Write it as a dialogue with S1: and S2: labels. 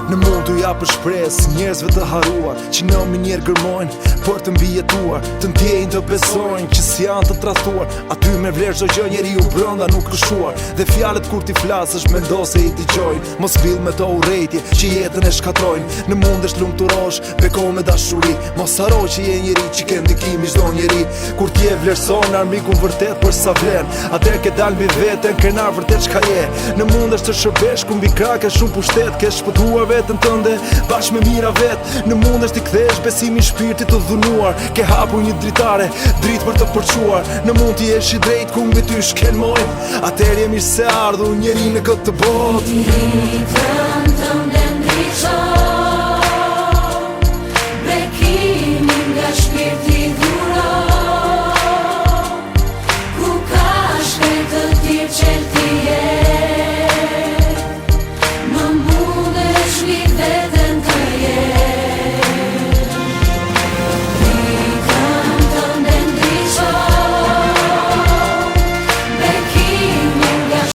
S1: Në mund t'u japësh shpresë njerëzve të harruar Që në minierë gërmojnë për të mbijetuar Të ndjejnë të besojnë që s'janë të tradhtuar Aty merr vlerë çdo gjë njeriu brenda nuk është shuar Dhe fjalët kur t'i flasësh mendo se i dëgjojnë Mos mbill me to urrejtje që jetën e shkatërrojnë Në mundesh lumturosh, beko me dashuri Mos harro që je njeri që ke ndikim mbi çdo njeri Kur ti e vlerëson armikun vërtet për sa vlen Atëherë ke dalë mbi veten, krenar vërtet çka je Në mundesh të shërbesh ku mbi krah ke shumë pushtet Ke shpëtuar veten tënde bashkë me mijëra vetë Në mundesh t'i kthesh besimin shpirtit të dhunuar Ke hapur një dritare, dritë për të përçuar Në mund të jesh i drejtë ku mbi ty shkelmojnë Atëherë je mirë se ardhur njeri në këtë botë.